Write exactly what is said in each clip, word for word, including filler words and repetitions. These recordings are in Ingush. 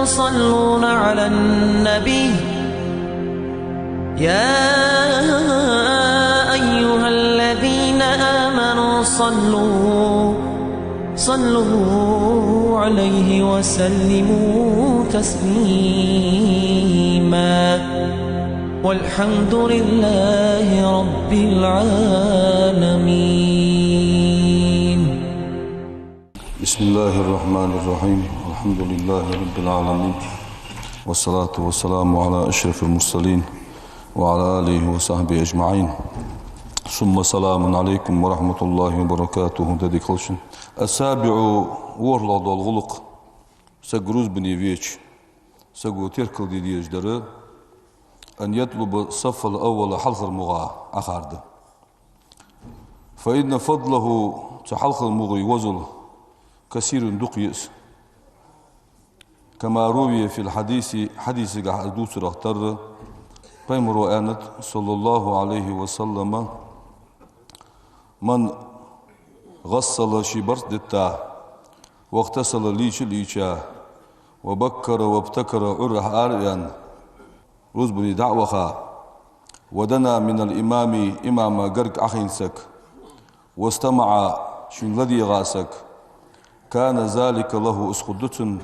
يصلون على النبي. يا أيها الذين آمنوا صلوا، صلوا عليه وسلموا تسليما. والحمد لله رب العالمين. بسم الله الرحمن الرحيم. الحمد لله رب العالمين. والصلاة والسلام على أشرف المرسلين وعلى آله وصحبه أجمعين. ثم سلام عليكم ورحمة الله وبركاته. Ди дика хилда шун. السابع, ворхӀлагӀа дола гӀулакх, саг рузбане веча саго теркал де дезаш дар, أن يطلب الصف الأول, хьалхара мугӀа Ӏохар да. فإن فضله, цу хьалхара мугӀий возал, كثير, дукха я из. كما روي في الحديث, хьадисагахь из дувцарах тара, пайхамаро аьннад, صلى الله عليه وسلم: من غسل, ший барзкъа дитта, واغتسل, лийча а лийча, وبكر وابتكر, Ӏуйррахьа ара а ваьнна, рузбане дӀа а ваха, ودنا من الإمام, имама гарга Ӏохайна саг, واستمع, шийна ладийгӀа саг, كان ذلك له, из хургда цунна,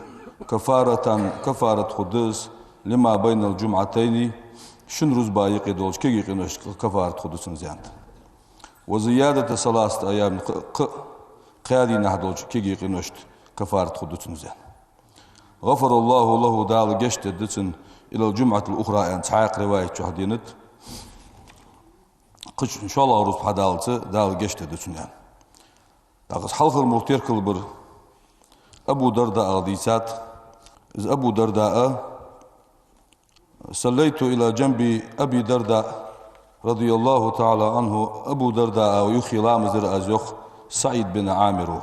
كفارة, кафарат хургда из, لما بين الجمعتين, шин рузба юкъе долча кегий къиношта кафарат хургда цунна, аьннад. وزيادة ثلاثة أيام, кхы, кхы, кхаь дийнахьа долча кегий къиношта кафарат хургда цунна, аьннад. غفر الله له, Дала гешт дергда цунна, إلى الجمعة الأخرى, аьнна, цхьаькха риваят чу денад. Кхыча шоллагӀа рузба хьадаллалца Дала гешт дергда цунна, аьнна. ТӀаккха из хьалхара мугӀа теркал бар Абу Дардаъах дийцад. Из Абу Дардаъ: صليت إلى جنب أبي الدرداء رضي الله تعالى عنه, Абу Дардаъа юххе ламаз дир аз, йоах СаӀид бин Ӏамира.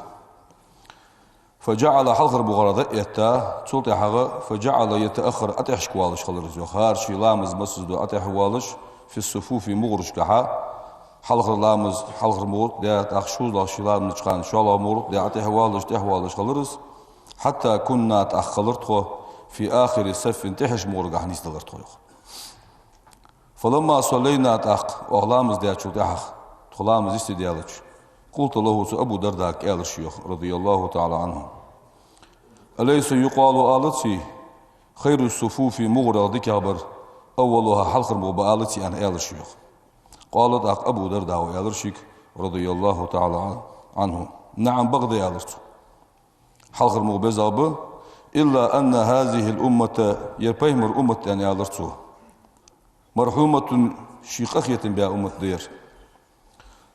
فجعل, хьалхара мугӀара дӀа а этта, цул тӀехьагӀа, فجعل يتأخر, ӀотӀехьашка воалаш хилар из, йоах. ХӀара ший ламаз массаза дола ӀотӀехьа воалаш, في الصفوف, мугӀарашкахьа, хьалхара ламаз хьалхара мугӀара тӀа даь, тӀаккха шозлагӀа ший ламаз деча хана шоллагӀа мугӀара тӀа даь, ӀотӀехьа воалаш, тӀехьа воалаш хилар из. حتى كنا, тӀаккха хилар тхо, في آخر الصف, тӀехьарча мугӀарагахьа нийсделар тхо, йоах. فلما صلينا, тӀаккха оаха ламаз даьчул тӀехьагӀа, тхо ламаз йисте даьлча, قلت له, цу Абу Дардага аьлар ше, йоах, رضي الله تعالى عنه: أليس يقال, алаций, خير الصفوف, мугӀарах дикагӀбар, أولها, хьалхара мугӀа ба, алаций, аьнна, аьлар ше, йоах. قال, тӀаккха Абу Дардаъа аьлар шийга, رضي الله تعالى عنه: نعم, бакъда, аьлар цо. Хьалхара мугӀа безагӀа ба, إلا أن هذه الأمة, ер пайхамара уммат, аьнна, аьлар цо, مرحومة, ший къахетам баь уммат да ер.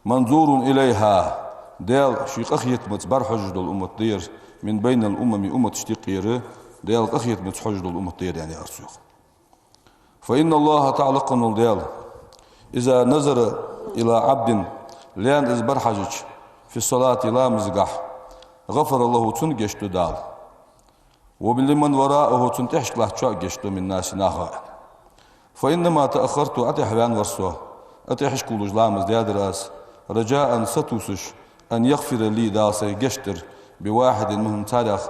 منظور إليها, Даьла ший къахетамца бӀарахьожаш дола уммат да ер, من بين الأمم, умматашта юкъера Даьла къахетамца хьожаш дола уммат да ер, аьнна, аьлар цо, йоах. فإن الله تعالى, лакха вола Даьла, إذا نظر إلى عبد, лаьна из бӀарахьежача, في الصلاة, ламазагахьа, غفر له, цунна гешт ду Дала. ولمن وراءه, цунна тӀехьашка латтачоа а гешт ду, من الناس, наха а. فإنما تأخرت, ӀотӀехьа ваьнна вар со, ӀотӀехьашка волаш ламаз даьдар аз, رجاء, сатувсаш, أن يغفر لي, Дала сайх гешт дар, بواحد منهم, царех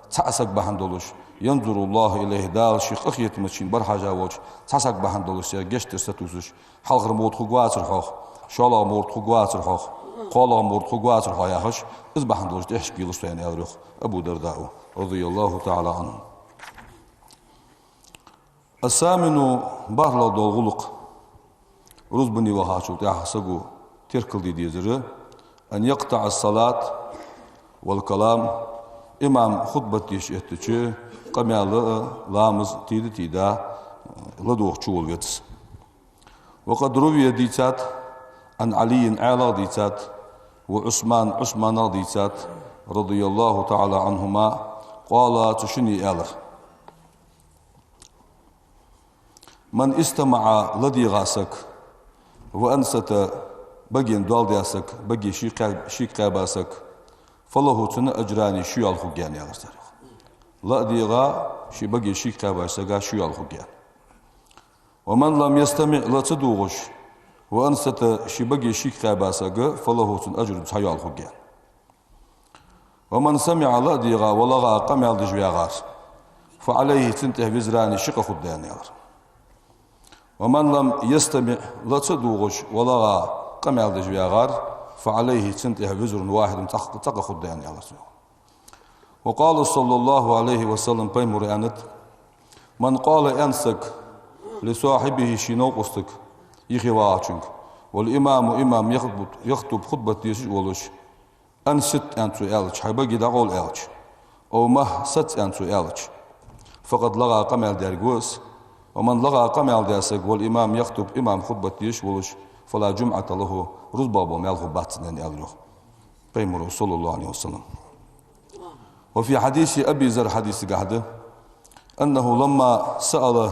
цхьа саг бахьан долаш, ينظر الله إليه, Дала ший къахетамца шийна бӀарахьежа волча цхьа саг бахьан долаш сайх гешт дар сатувсаш, хьалхара мугӀа тӀа хургвацар хьох, шоллагӀа мугӀа тӀа хургвацар хьох, кхоалагӀа мугӀа тӀа хургвацар хьох, яхаш, из бахьан долаш тӀехьашка елаш со, аьнна, аьлар, йоах, Абу Дардаъа, رضي الله تعالى عنه. الثامن, бархӀлагӀа дола гӀулакх, рузбане вахачул тӀехьагӀа саго теркал де дезар, أن يقطع الصلاة والكلام, имам хутбат деш эттача къамаьл а, ламаз а тийда-тийда ладувгӀа чувала веза. وقد روي, дийцад, عن علي, Ӏаьлах дийцад, وعثمان, Ӏусманах дийцад, رضي الله تعالى عنهما, قال, цу шинне аьлар: من استمع, ладийгӀа саг, وأنصت, баге доал даь саг, баге ший кхаь-, шийга кхаьба саг, فله, цунна, أجران, ши ял хургья, аьнна, аьлар цар, йоах. Ла а дийгӀа, ший баге шийга кхаьбача сага ши ял хургья. ومن لم يستمع, ла ца дугӀаш, وأنصت, ший баге шийга кхаьба сага, فله, цунна, أجر, цхьа ял хургья. ومن سمع, ла а дийгӀа, ولغى, къамаьл деш вагӀар, فعليه цунна тӀа وزران ши къа хургда аьнна аьлар. ومن لم يستمع ла ца дугӀаш ولغا къамаьл деш вагӀар فعليه цунна тӀа وزر واحد цхьа, цхьа къа хургда аьнна аьлар цо. وقال صلى الله عليه وسلم пайхамара аьннад: من قال аьнна саг لصاحبه ший новкъостага, юхе вагӀачунга, والإمام имам يخطب хутбат дешаш волаш, أنصت аьнна цо аьлча, хьай баге дӀакъовла аьлча, أو مه саца аьнна цо аьлча, فقد لغا къамаьл даьрг ва из. ومن لغا къамаьл даь саг والإمام يخطب имам хутбат дешаш волаш فلا جمعة له рузбагӀа бола маьл хургбац цунна аьнна аьлар йоах пайхамара صلى الله عليه وسلم. وفي حديث أبي ذر хьадисагахь да: أنه لما سأل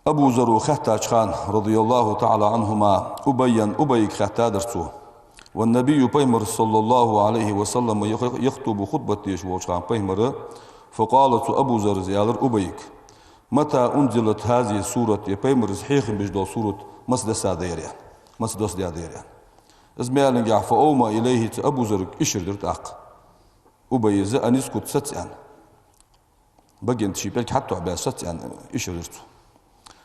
Абу Зарра хаьттача хана رضي الله تعالى عنهما أبيا Убайга хаьттадар цо. والنبي пайхамар صلى الله عليه وسلم يخطب хутбат дешаш волча хана пайхамар فقال цу Абу Зарра аьлар Убайга: متى أنزلت هذه السورة ер пайхамара хьехам беш дола сурат маца доссадаьдар аьнна, маца доссадаьдар аьнна. Из мел аьннагахь فأومأ إليه цу Абу Заррага ишар дир тӀаккха Убайс أن يسكت саца аьнна. Баге ший пӀелг хьатӀатохабаь саца аьнна ишар дир цо.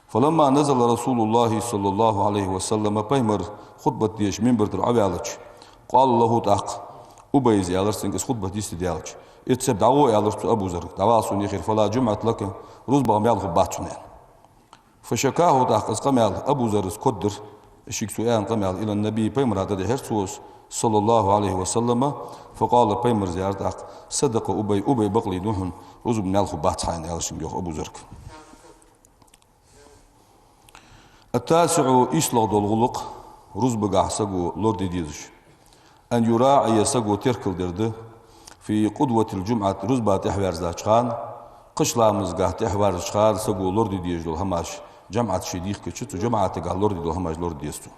فلما نزل رسول الله صلى الله عليه وسلم пайхамар хутбат дешаш минбар тӀара Ӏоваьлча, قال له тӀаккха Убайс аьлар цунга из хутбат йистедаьлча, اذهب дӀагӀо аьлар цу Абу Заррага, дӀавала сона юхера فلا جمعة لك рузбагӀа маьл хургбац хьона аьнна. فشكاه тӀаккха из къамаьл Абу Заррас коддир, шийга цо аьнна къамаьл إلى النبي пайхамара тӀадихьар цо из صلى الله عليه وسلم فقال пайхамара аьлар тӀаккха: صدق أبي Убай бакълий да хьона, рузбагӀа маьл хургбац хьона аьнна аьлар цунга йоах Абу Заррага. التاسع ийслагӀа дола гӀулакх рузбагахь саго лораде дезаш. أن يراعي саго теркалдер да في غدوة الجمعة рузба тӀехьаверзача хана, кхыча ламазгахь тӀехьаваьрзача хана саго лораде дезаш дола хӀамаш, жамаӀат ше дийхкача цу жамаӀатагахь лораде дола хӀамаш лораде деза цо.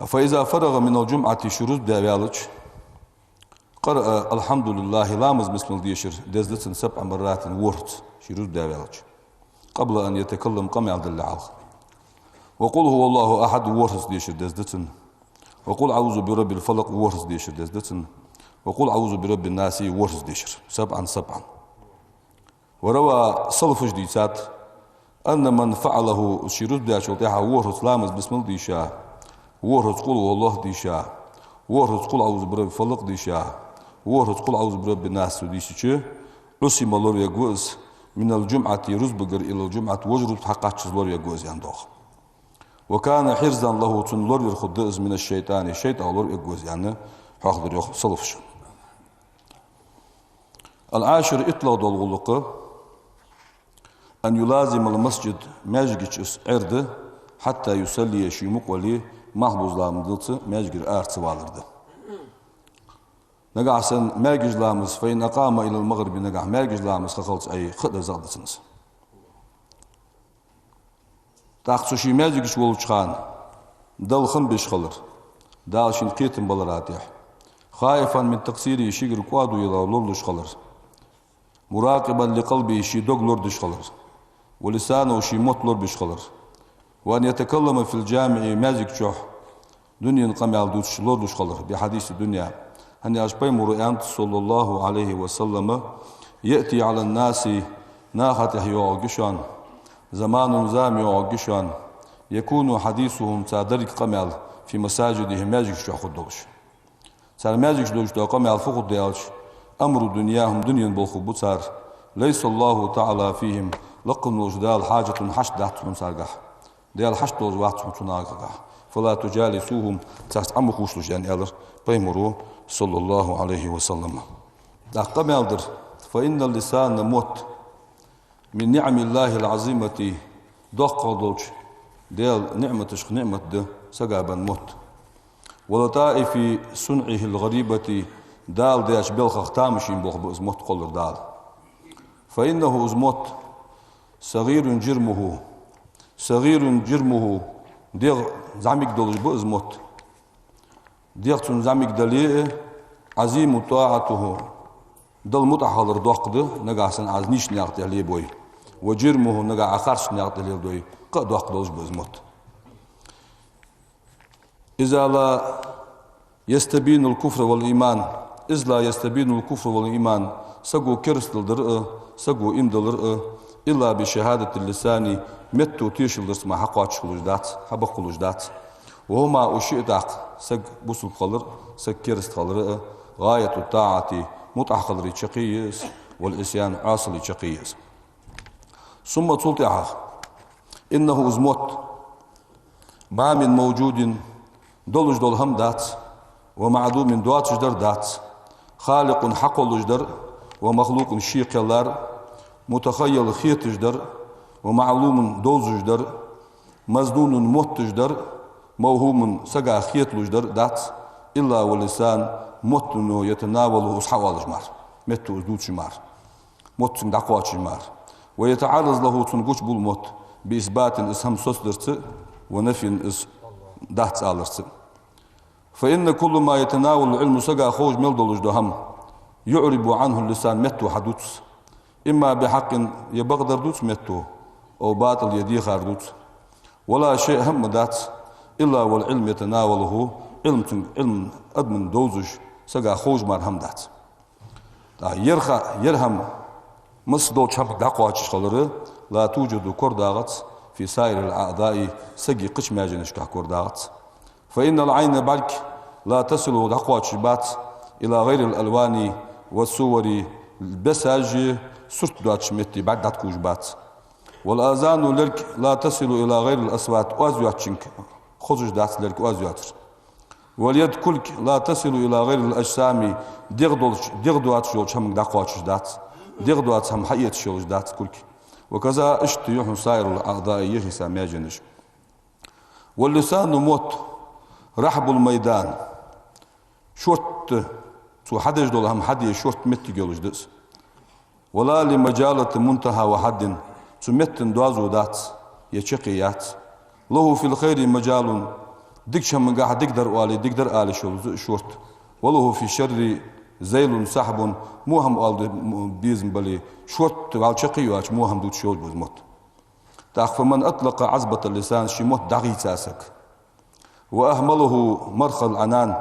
فإذا فرغ من الجمعة ше рузба даь ваьлча, قرأ الحمد لله ламаз бисмал дешар деза да цунна سبع مرات ворхӀазза ше рузба даь ваьлча, قبل أن يتكلم къамаьл далале хьалха. وقل هو الله أحد ворхӀазза дешар деза да цунна. وقل أعوذ برب الفلق ворхӀазза дешар деза да цунна. وقل أعوذ برب الناس ворхӀазза дешар. سبعا سبعا. وروى салафаша дийцад أن من فعله ше рузба даьчул тӀехьагӀа ворхӀазза ламаз бисмал дийша, ворхӀазза قل هو الله дийша, ворхӀазза قل أعوذ برب الفلق дийша, ворхӀазза قل أعوذ برب الناس дийшача, عصم лоравергва из من الجمعة рузбагара إلى الجمعة вож рузба хьакхаччалца лоравергва из аьнна доагӀа. وكان حرزا له цунна лоравар хургда из من الشيطان шайтӀах лоравергва из аьнна хьоахадир йоах салафаша. العاشر итлагӀа дола гӀулакх أن يلازم المسجد маьждига из Ӏер да حتى يصلي ше мукъавале малхбуза ламаз даллалца маьждигара ара ца валар да. Нагахь санна маьркӀажа ламаз فإن أقام إلى المغرب нагахь маьркӀажа ламаз хахалца Ӏе кхы а дезагӀа да цунна из. ТӀаккха цу ше маьждига волча хана Далла хам беш хилар, Дала шийна кхетам балара тӀехьа, خائفا من تقصيره шийгара кӀоадо ялар лоралуш хилар, مراقبا لقلبه ший дог лорадеш хилар, ولسانه ший мотт лорабеш хилар, وأن يتكلم في الجامع маьждига чухь дунен къамаьл дувцаш лоралуш хилар بحديث الدنيا. ХӀана аьлча пайхамара аьннад صلى الله عليه وسلم: يأتي على الناس наха тӀехьа йоагӀаргья шоана, زمان зама йоагӀаргья шоана, يكون حديثهم цар деррига къамаьл في مساجدهم маьждига чухь хургдолаш. Цар маьждига чу дувцаш дола къамаьл фу хургда аьлча, أمر دنياهم дунен болх хургба цар, ليس الله تعالى فيهم лакха волча Дала حاجة хьашт дац хьона царгахь, Даьла хьашт долаш вац хьона цу нахагахь, فلا تجالسوهم царца Ӏо ма ховшалаш аьнна аьлар пайхамара صلى الله عليه وسلم. ТӀаккха къамаьл дар: فإن اللسان мотт من نعم الله العظيمة доккхагӀа долча Даьла ниӀматашка ниӀмат да сага бенна мотт, ولطائف صنعه الغريبة Дала деча белхах тамашийна болх ба из мотт кхоллар Дала. فإنه из мотт صغير جرمه صغير جرمه дегӀ зӀамига долаш ба из мотт. ДегӀ цун зӀамига дале а, عظيم طاعته Далла мутӀахьа хилар доккха да, нагахь санна Ӏа нийсача наькъа тӀа лелабой, وجرمه нагахь Ӏа харцача наькъа тӀа леладой, кхы а доккха долаш ба из мотт. إذا لا يستبين الكفر والإيمان إذ لا يستبين الكفر والإيمان Саго керастал дар а, саго иман диллар а, إلا بشهادة اللسان, метто тешал дарца мара хьакхоачаш хулаш дац, хьабаккха хулаш дац. وهما, уж шиъ тӀаккха, саг бусалба хилар а, саг кераста хилар а, غاية الطاعة, мутӀахьа хилара чаккхе я из, والعصيان, Ӏосала чаккхе я из. ثم, цул тӀехьагӀа, إنه, из мотт, ما من موجود, долаш дола хӀама дац, ومعدوم, доацаш дар дац, خالق, хьакхоллаш дар, ومخلوق, ше кхеллар, متخيل, хеташ дар, ومعلوم, довзаш дар, مظنون, мотташ дар, موهوم, сага хеталуш дар дац, إلا واللسان, метто يتناوله, из хьаоалаш мара, метто из дувцаш мара, мотт цунга дӀакхоачаш мара. ويتعرض له, цунна гучабувл мотт, بإثبات, из хӀама соцадарца, ونفي, из дац аларца. فإن كل ما يتناوله العلم, сага ховш мел долаш дола хӀама, يعرب عنه اللسان, метто хьадувц. إما بحق, е бакъдар дувц метто, أو باطل, е дехар дувц. ولا شيء, хӀама дац, إلا والعلم يتناوله, Ӏилма цунга, Ӏилма адамна довзаш, сага ховш мара хӀама дац. ТӀаккха ер ха-, ер хӀама, масса долча хӀамага дӀакхоачаш хилар, لا توجد, корадагӀац, في سائر الأعضاء, сага кхыча маьженашка корадагӀац. فإن العين, бӀарг, لا تصل, дӀакхоачаш бац, إلى غير الألوان والصور, бесаш, сурт доацача метте бӀарг дӀатӀакхувш бац. والآذان, лерг, لا تصل إلى غير الأصوات, оаз йоацачунга хозаш дац лерг оаз йоацар. واليد, кулг, لا تصل إلى غير الأجسام, дегӀ долча, дегӀ доацаш йолча хӀамага дӀакхоачаш дац, дегӀ доаца хӀама хьаэцаш йолаш дац кулг. وكذا, иштта я хьона, سائر الأعضاء, ехийса маьженаш. واللسان, мотт, رحب الميدان, шортта, цо хьадеш дола хӀама хьаде шортта моттиг йолаш да из. ولا لمجالة منتهى وحد, цу метта доазув дац, е чаккхе яц. له في الخير مجال, дикача хӀамагахьа дикадар оале, дикадар ала йиш йолаш да из шортта. وله في الشر ذيل سحب, во хӀама оала безам бале, шортта вӀалла чаккхе йоацаш, во хӀама дувцаш йолаш ба из мотт. ТӀаккха, فمن أطلق عزبة اللسان, ший мотт дӀахийца саг, وأهمله مرخى العنان,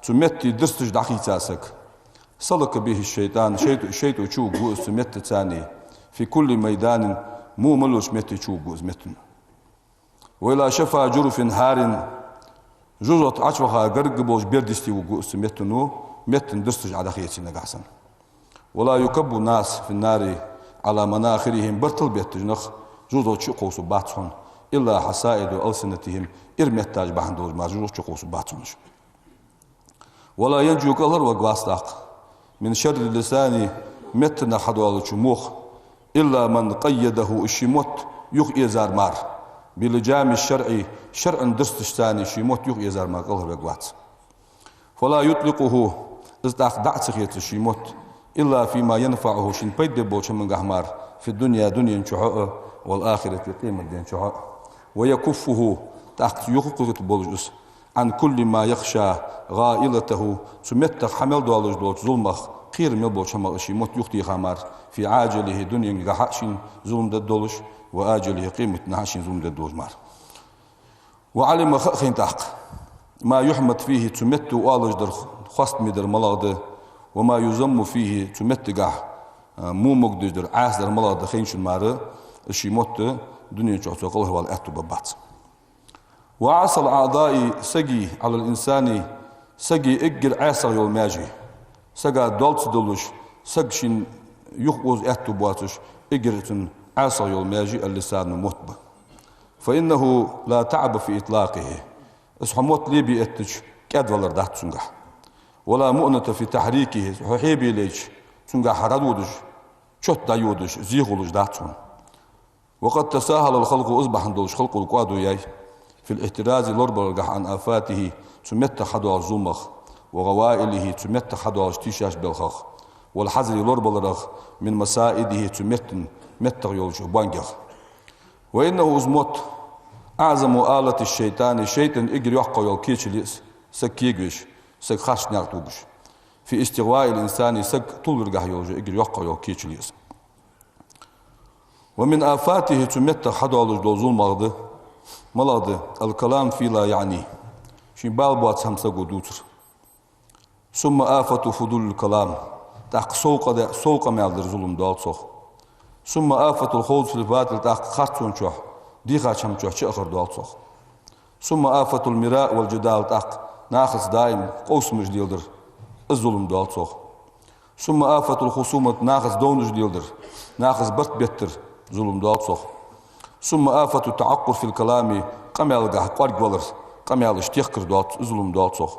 цу метта дирсташ дӀахийца саг, سلك به الشيطان, шайтӀо, шайтӀо чувугаргва из цу меттаца, في كل ميدان, во мел йолча метте чувугаргва из метто. وإلى شفا جرف هار, жожагӀате Ӏочуваха гаргга болча берда йисте вугаргва из цу метто, метта дирсташ Ӏо дӀахеце нагахьа санна. ولا يكب الناس في النار على مناخرهم, бартал бетташ нах жожагӀата чу кхувсаргбац хьона, إلا حصائد ألسنتهم, ира метташ бахьан долаш мара жожагӀата чу кхувсаргбац хьона уж. ولا ينجو, кӀалхарваргвац тӀаккха, من شر اللسان, меттанах хьадоалача мох, إلا من قيده, из ший мотт юхаэцар мара, بلجام الشرع, шарӀан дирсташца ший мотт юхаэцар мара кӀалхарваргвац. فلا يطلقه, из тӀаккха дӀа а ца хецар ший мотт, إلا فيما ينفعه, шийна пайда беш болча хӀамагахьа мара, في الدنيا, дунен чухьа а, والآخرة, къематден чухьа а. ويكفه, тӀаккха юхакхувсаргболаш из, عن كل ما يخشى غائلته, цу меттах хьа мел доаллаш долча зуламах, кхера мел болча хӀамах из ший мотт юхатеха мара, في عاجله, дуненгахьа а шийна зулам дергдолаш, وآجله, къематденна а шийна зулам дергдолаш мара. وعلم, ха а хайна тӀаккха, ما يحمد فيه, цу метто оалаш дар, хоастаме дар малагӀа да, وما يذم فيه, цу меттагахьа, а, во могадеш дар, Ӏаьса дар малагӀа да хайначун мара, из ший мотт дунен чухь цо кӀалхарвала аьттув бергбац. وأعصى الأعضاء, сага, على الإنسان, сага эггара ӀаьсагӀа йола маьже, сага доал ца долаш, саг шийна юхаоза аьттув боацаш, эггара цунна ӀаьсагӀа йола маьже اللسان, мотт ба. فإنه لا تعب في إطلاقه. Из хьо мотт лебе эттача, кӀаьдвалар дац цунгахьа. ولا مؤنة في تحريكه. Хьо хьебе лайча, цунгахьа хьадодаш, чот дӀайодаш, зе хулаш дац хьона. وقد تساهل الخلق, из бахьан долаш халкъо кӀоадо яьй, في الاحتراز, лорабаларгахьа, عن آفاته, цу меттах хьадоалача зуламах, وغوائله, цу меттах хьадоалача тийшача белхах, والحذر, лорабаларах, من مصائده, цу метта, меттах йолча бонгех. وإنه, из мотт, أعظم آلة الشيطان, шайтӀан эггара йоккха йола кечал я из, саг кегавеш, саг харцахьа никъ тувгаш. في استغواء الإنسان, саг тулларгахьа йолаш эггара йоккха йола кечал я из. ومن آفاته, цу меттах хьадоалаш дола зуламах да, малагӀа да, الكلام في لا يعنيه, шийна бала боаца хӀама саго дувцар. ثم آفة فضول الكلام, ТӀаккха сов къа де-, сов къамаьл дар, зулам доал цох. ثم آفة الخوض في الباطل, тӀаккха харцон чу, дийхача хӀама чу чуахар доал цох. ثم آفة المراء والجدال, тӀаккха нахаца даим къовсамаш леладар, из зулам доал цох. ثم آفة الخصومة, нахаца довнаш леладар, нахаца барт беттар, зулам доал цох. ثم آفة التعقر في الكلام, къамаьлагахьа кӀоаргвалар, къамаьлаш техкар доал ц-, зулам доал цох.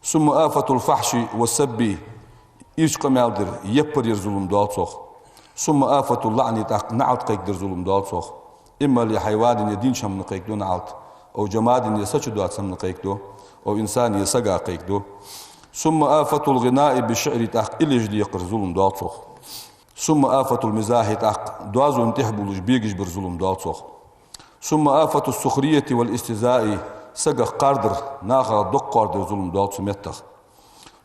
ثم آفة الفحش والسب, ийрча къамаьл дар, яппар яр, зулам доал цох. ثم آفة اللعن, тӀаккха наӀалт кхайкадар, зулам доал цох. إما لحيوان, е дийнача хӀаманна кхайкаду наӀалт, أو جماد, е сача доаца хӀаманна кхайкаду, أو إنسان, е сага кхайкаду. ثم آفة الغناء بالشعر, тӀаккха иллеш декхар, зулам доал цох. ثم آفة المزاح, тӀаккха доазон тӀехьа бувлаш бегаш бар, зулам доал цох. ثم آفة السخرية والاستهزاء, сагах кхардар, нахах доккха кхардар, зулам доал цу меттах.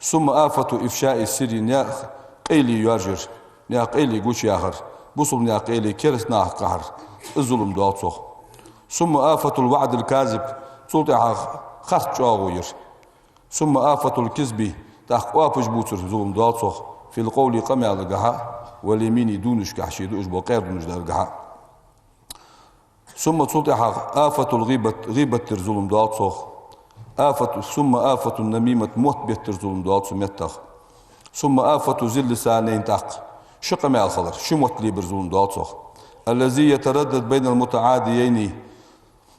ثم آفة إفشاء السر, наьха къайле йоаржаяр, наьха къайле гучаяхар, бусалба наьха къайле кераста нахах кхахьар, из зулам доал цох. ثم آفة الوعد الكاذب, цул тӀехьагӀа харц чӀоагӀо яр. ثم آفة الكذب, тӀаккха оапаш бувцар, зулам доал цох, في القول, къамаьлагахьа, واليمين, дувнашкахьа, ше дуаш бола къаьра дувнаш даргахьа. ثم, цул тӀехьагӀа, آفة الغيبة, гӀийбат дар, зулам доал цох. آفة, ثم آفة النميمة, мотт беттар, зулам доал цу меттах. ثم آفة ذي اللسانين, тӀаккха ши къамаьл хилар, ши мотт лебар, зулам доал цох. الذي يتردد بين المتعاديين,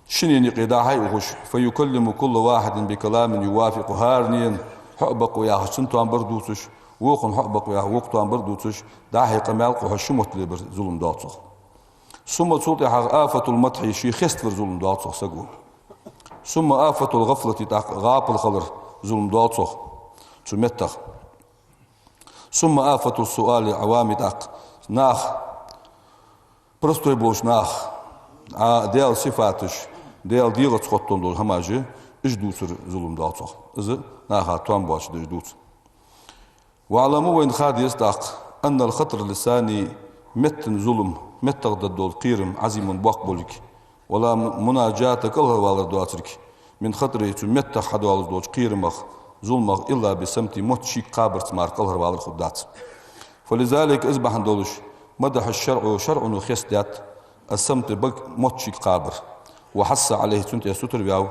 шинна юкъе дӀа-хьа ухаш, فيكلم كل واحد بكلام يوافقه, хӀаране хьо а бакъо яхаш, цун тоам бар дувцаш, вокхунна хьо а бакъо яхаш, вокх тоам бар дувцаш, дӀа-хьа къамаьл кхухьаш, ши мотт лебар, зулам доал цох. ثم, цул тӀехьагӀа, آفة المدح, ше хеставар, зулам доал цох саго. ثم آفة الغفلة, тӀаккха гӀапал хилар, зулам доал цох цу меттах. ثم آفة سؤال العوام, тӀаккха нах, простой болча наха, а, Даьла сифаташ, Даьла дегӀаца хоттаденна дола хӀамаш, уж дувцар, зулам доал цох. Из наха тоам боацаш да уж дувцар. واعلموا, вайна ха деза тӀаккха, أن الخطر اللساني, меттан зулам, меттах даддола кхерам, عظيم, боккха болга, ولا مناجاة, кӀалхарвалар доацалга, من خطره, цу меттах хьадоалаш долча кхерамах, зуламах, إلا بالصمت, мотт шийга кхабарца мара кӀалхарвалар хургдац. فلذلك, из бахьан долаш, مدح الشرع, шарӀо хестадаьд الصمت, бага мотт шийга кхабар. وحث عليه, цунна тӀа сутарваьв.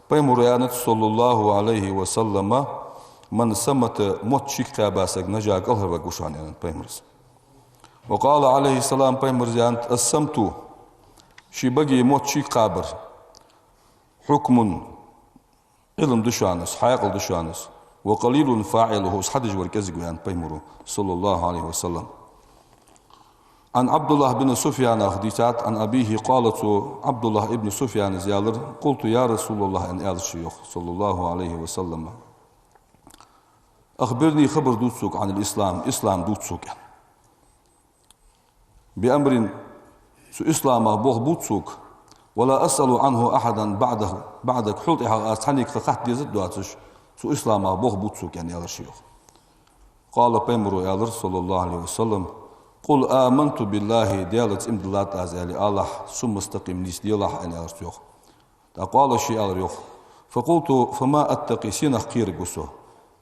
Пайхамаро аьннад, صلى الله عليه وسلم: من صمت, мотт шийга кхаьба саг, نجا, кӀалхарваргва шоана, аьннад Пайхамаро. وقال عليه السلام, Пайхамаро аьннад: الصمت, ший бага мотт шийга кхабар, حكم, Ӏилма да шоана из, хьаькъал да шоана из, وقليل فاعله, из хьадеш вар кӀезига ва, аьннад Пайхамаро, صلى الله عليه وسلم. عن عبد الله بن سفيان, дийцад, عن أبيه قال, цо, Ӏабдуллахь ибн Суфьяна, аьлар: قلت: يا رسول الله, аьнна, аьлар ше, йоах, صلى الله عليه وسلم. أخبرني, хабар дувца сога, عن الإسلام, ислам дувца сога, аьнна. بأمر, цу исламах болх бувца сога, ولا أسأل عنه أحدا بعده, بعدك, хьол тӀехьагӀа аз цхьаннега кхы хатта дезар доацаш, цу исламах болх бувца сога, аьнна, аьлар ше, йоах. قال, Пайхамаро аьлар, صلى الله عليه وسلم: قل آمنت بالله, Даьлаца иман диллад аз, аьле, алахь, ثم استقم, нийсделахь, аьнна, аьлар цо, йоах. ТӀаккха قال, ше аьлар, йоах: فقلت: فما أتقي, сенах кхераргва со,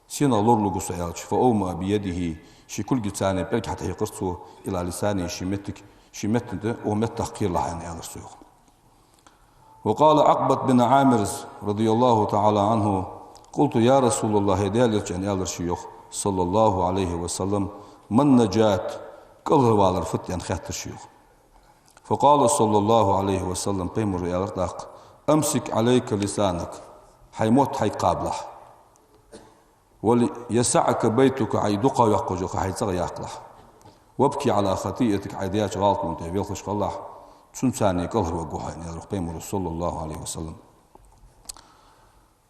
сенах лоралургва со, аьлча, فأومأ بيده, ший кулгаца царна пӀелг хьатӀахьекхар цо, إلى لسانه, ший меттага, ший меттан тӀа, укх меттах кхералахь, аьнна, аьлар цо, йоах. وقال عقبة بن عامر رضي الله تعالى عنه: قلت: يا رسول الله, хӀай Даьла Элча, аьнна, аьлар ше, йоах, صلى الله عليه وسلم: ما النجاة, кӀалхарвалар фуд, аьнна, хаьттар ше, йоах. فقال صلى الله عليه وسلم, Пайхамаро аьлар тӀаккха: أمسك عليك لسانك, хьай мотт хьайга кхабалахь. وليسعك بيتك, хьай дукхагӀа йоаккхаш йола ха хьай цӀагӀа яккхалахь. وابك على خطيئتك, хьай даьча гӀалатонна тӀа велхаш хилалахь, цунца царна кӀалхарваргва хьо, аьнна, аьлар Пайхамаро, صلى الله عليه وسلم.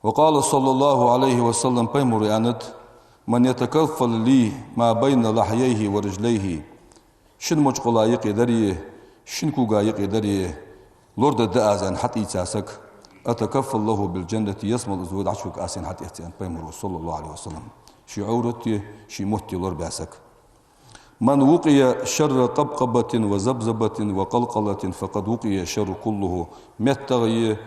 وقال صلى الله عليه وسلم, Пайхамаро аьннад: من يتكفل لي ما بين لحييه ورجليه, шин мочкъала юкъе дари, шин кога юкъе дари лорадаргда аз, аьнна, хьатӀаийца саг, أتكفل له بالجنة, ялсмала из вай дӀачувуг аз, аьнна, хьатӀаэц, аьннад Пайхамаро, صلى الله عليه وسلم. Ший Ӏоврати, ший мотти лорабаь саг. من وقي شر قبقبة وذبذبة وقلقلة فقد وقي الشر كله. МеттагӀеи,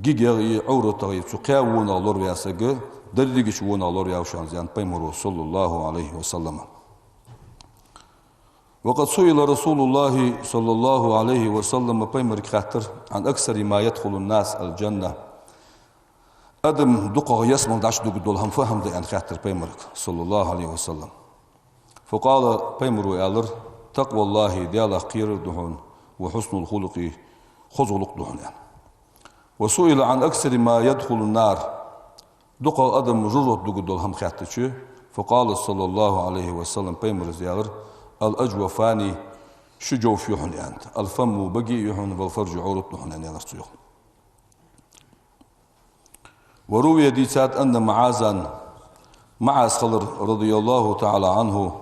гигагӀеи, ӀовратагӀеи цу кхаь вонах лораваь саг, дерригача вонах лораву шоана из, аьннад пайхамаро, صلى الله عليه وسلم. وقد سئل رسول الله صلى الله عليه وسلم, пайхамарга хаьттар, عن أكثر ما يدخل الناس الجنة, адам дукхагӀа ялсмале дӀачудугаргдола хӀама фу хӀама да аьнна хаьттар пайхамарга, صلى الله عليه وسلم. فقال, пайхамаро аьлар: تقوى الله, Далах кхерар да хьона, وحسن الخلق, хоза гӀулакх да хьона, аьнна. وسئل عن أكثر ما يدخل النار, дукхагӀа адам жожагӀате дугаргдола хӀама хаьттача, فقال صلى الله عليه وسلم, пайхамара аьлар: الأجوفان, ши жовф я хьона, аьннад, الفم, баге я хьона, والفرج, Ӏоврат да хьона, аьнна, аьлар цо, йоах. وروي, дийцад, أن معاذا, МуӀаз хилар, رضي الله تعالى عنه,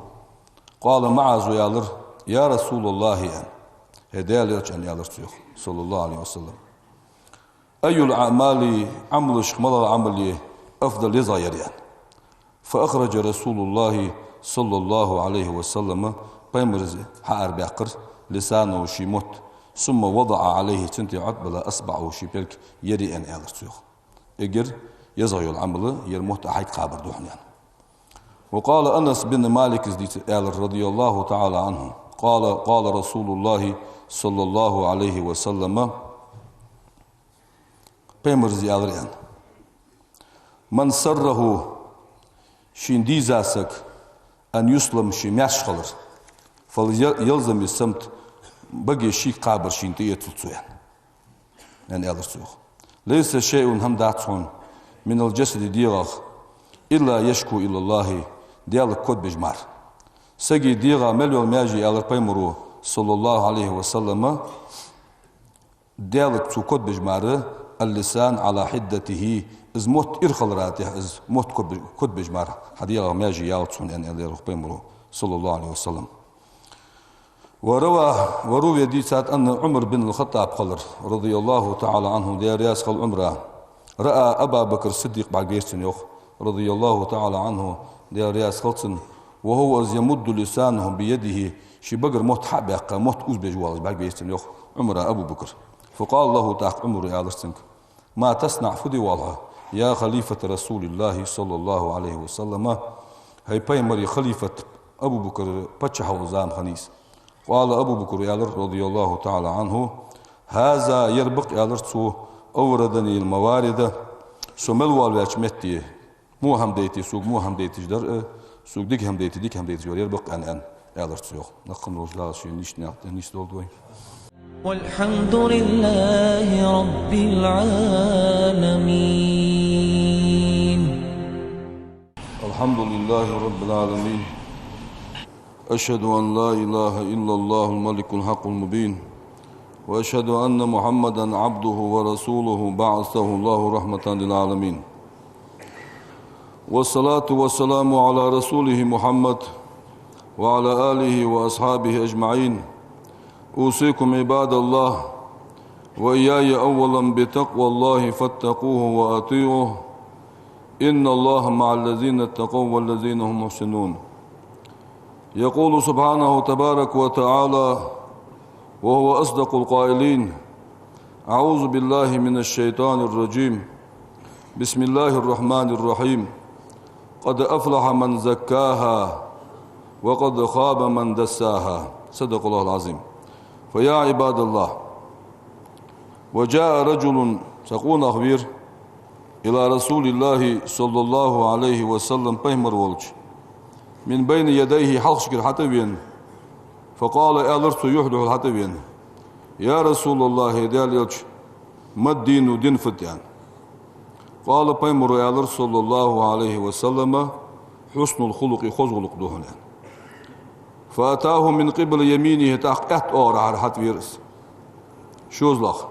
قال, МуӀазо аьлар: يا رسول الله, аьнна, хӀай Даьла Элча, аьнна, аьлар цо, йоах, صلى الله عليه وسلم. أي الأعمال, Ӏамалашка малагӀа Ӏамал я أفضل, езагӀа яр, аьнна. فأخرج رسول الله صلى الله عليه وسلم, пайхамара хьаарабаьккхар, لسانه, ший мотт, ثم وضع عليه, цунна тӀа Ӏотбилла, إصبعه, ший пӀелг, ер я, аьнна, аьлар цо, йоах. Эггара езагӀа йола Ӏамал ер мотт Ӏохьайга кхабар да хьона, аьнна. وقال أنس بن مالك, из дийцар, аьлар, رضي الله تعالى عنه, قال: قال رسول الله صلى الله عليه وسلم, пайхамара аьлар, аьнна: من سره, шийна дийза саг, أن يسلم, ше маьрша хилар, فليلزم الصمت, баге шийга кхабар шийна тӀаэцалда цо, аьнна, аьнна, аьлар цо, йоах. ليس شيء, хӀама дац хьона, من الجسد, дегӀах, إلا يشكو إلى الله, Даьлага кодбеш мара. Сага дегӀа мел йола маьже, аьлар пайхамаро, صلى الله عليه وسلم, Даьлага цо кодбеш мара, اللسان على حدته, из мотт ира хилара тӀехьа, из мотт кодбе-, кодбеш мара хьа дегӀа маьже ялац хьона, аьнна, аьлар, йоах, пайхамаро, صلى الله عليه وسلم. وروى, وروي, дийцад, أن عمر بن الخطاب хилар, رضي الله تعالى عنه, Даьла раьза хилва Ӏумара, رأى أبا بكر الصديق, бӀаргавайра цунна, йоах, رضي الله تعالى عنه, Даьла раьза хилва цунна, وهو, из, يمد لسانه بيده, ший багара мотт хьа а баьккха, мотт узабеш воаллаш бӀаргавайра цунна, йоах, Ӏумара Абу Бакр. فقال له, тӀаккха Ӏумаро аьлар цунга: ما تصنع, фу де воалл хьо, يا خليفة رسول الله صلى الله عليه وسلم, хӀай пайхамара халифат Абу Бакр паччахь вола зама хиннай из. قال, Абу Бакра аьлар, رضي الله تعالى عنه: هذا, ер ба-кх, аьлар цо, أوردني الموارد, со мел воалаваьча метте во хӀама дайта, сога во хӀама дайташ дар а, сога дика хӀама дайта, дика хӀама дайташ вар ер ба-кх, аьнна, аьнна, аьлар цо, йоах. Нахана рождалась шийна нийсдолда вай. والحمد لله رب العالمين. الحمد لله رب العالمين. أشهد أن لا إله إلا الله الملك الحق المبين. وأشهد أن محمدا عبده ورسوله بعثه الله رحمة للعالمين. والصلاة والسلام على رسوله محمد وعلى آله وأصحابه أجمعين. أوصيكم عباد الله وإياي أولا بتقوى الله فاتقوه وأطيعوه. إن الله مع الذين اتقوا والذين هم محسنون. يقول سبحانه تبارك وتعالى وهو أصدق القائلين: أعوذ بالله من الشيطان الرجيم. بسم الله الرحمن الرحيم. قد أفلح من زكاها وقد خاب من دساها. صدق الله العظيم. فيا عباد الله، وجاء رجل, цхьа къонах вера, إلى رسول الله صلى الله عليه وسلم, пайхамар волча, من بين يديه, хьалхашкара хьатӀавена, فقال, аьлар цо, юхь-духьал хьатӀавена: يا رسول الله, хӀай Даьла Элча, ما الدين, дин фуд, аьнна. قال, пайхамаро аьлар, صلى الله عليه وسلم: حسن الخلق, хоза гӀулакх да хьона, аьнна. فأتاه من قبل يمينه, тӀаккха аьтта оагӀорахьара хьатӀавера из. ШозлагӀа.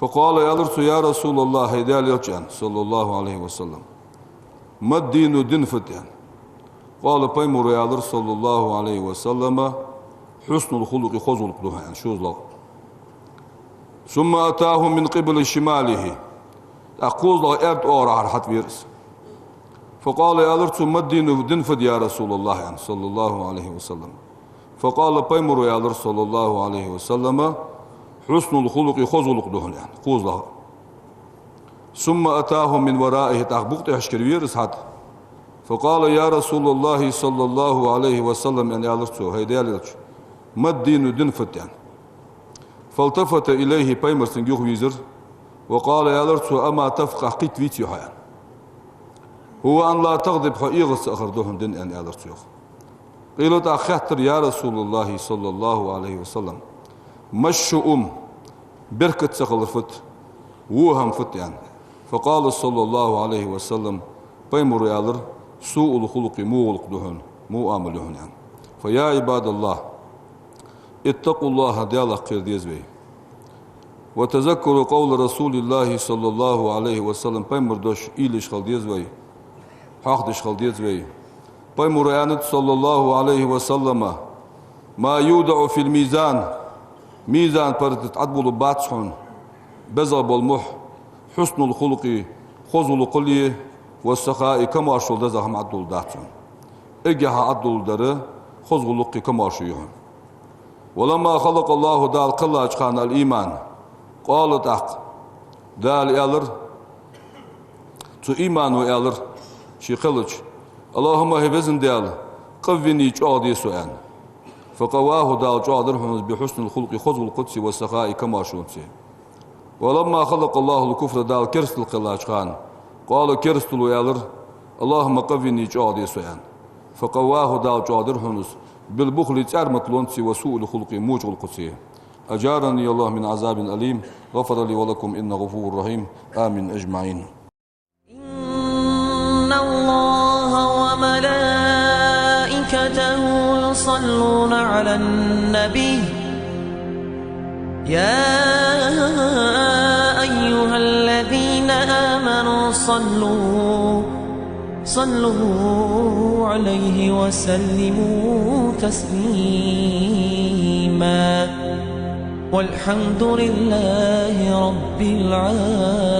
فقال, аьлар цо: يا رسول الله, хӀай Даьла Элча, аьнна, صلى الله عليه وسلم, ما الدين, дин фуд, аьнна. قال, пайхамаро аьлар, صلى الله عليه وسلم: حسن الخلق, хоза гӀулакх да хьона, аьнна, шозлагӀа. ثم أتاه من قبل شماله, тӀаккха кхозлагӀа аьрда оагӀорахьара хьатӀавера из. فقال, аьлар цо: ما الدين, дин фуд, يا رسول الله, аьнна, صلى الله عليه وسلم. فقال, пайхамаро аьлар, صلى الله عليه وسلم: حسن الخلق, хоза гӀулакх да хьона, аьнна, кхозлагӀа. ثم أتاه من ورائه, тӀаккха букъ тӀехьашкара вера из хьатӀа. فقال: يا رسول الله صلى الله عليه وسلم, аьнна, аьлар цо: «ХӀай Даьла Элча, ما الدين, дин фуд?» аьнна. فالتفت إليه, пайхамар цунга юхавийрзар. وقال, аьлар цо: أما تفقه, кхийтта веций хьо, аьнна. هو أن لا تغضب, хьо эгӀаз ца ахар да хьона дин, аьнна, аьлар цо, йоах. قيل, тӀаккха хаьттар: يا رسول الله صلى الله عليه وسلم، ما الشؤم, беркат ца хилар фуд, во хӀама фуд, аьнна. فقال صلى الله عليه وسلم, пайхамара аьлар: سوء الخلق, во гӀулакх да хьона, во Ӏамал я хьона, аьнна. فيا عباد الله، اتقوا الله, Даьлах кхера деза вай. وتذكروا قول رسول الله صلى الله عليه وسلم, пайхамара дош уйла еш хила деза вай, хьоахадеш хила деза вай. Пайхамара аьннад, صلى الله عليه وسلم: ما يوضع في الميزان, мизан паргӀата тӀа Ӏадбулларгбац хьона, безагӀа бола мухь, حسن الخلق, хоза гӀулакхал, والسخاء, камаьршал, дезагӀа хӀама Ӏадулларгдац хьона. Эггара хьалха Ӏадулларгдар хоза гӀулакхи камаьршои я хьона. ولما خلق الله, Дала кхеллача хана, الإيمان, قال, тӀаккха Дала аьлар, цу имано аьлар, ше кхеллача: اللهم, хӀай Веза Даьла, قوني, чӀоагӀде со, аьнна. فقواه, Дала чӀоагӀдир хьона из, بحسن الخلق, хоза гӀулакхацеи, والسخاء, камаьршонцеи. ولما خلق الله الكفر, Дала керастал кхеллача хана, قال, керастало аьлар: اللهم قوني, чӀоагӀде со, аьнна. فقواه, Дала чӀоагӀдир хьона из, بالبخل, цӀарматалонцеи, وسوء الخلق, воча гӀулакхацеи. أجارني الله من عذاب أليم، غفر لي ولكم، إنه غفور رحيم. آمين أجمعين. إن الله وملائكته يصلون على النبي، يا أيها الذين آمنوا صلوا، صلوا عليه وسلموا تسليما. والحمد لله رب العالمين.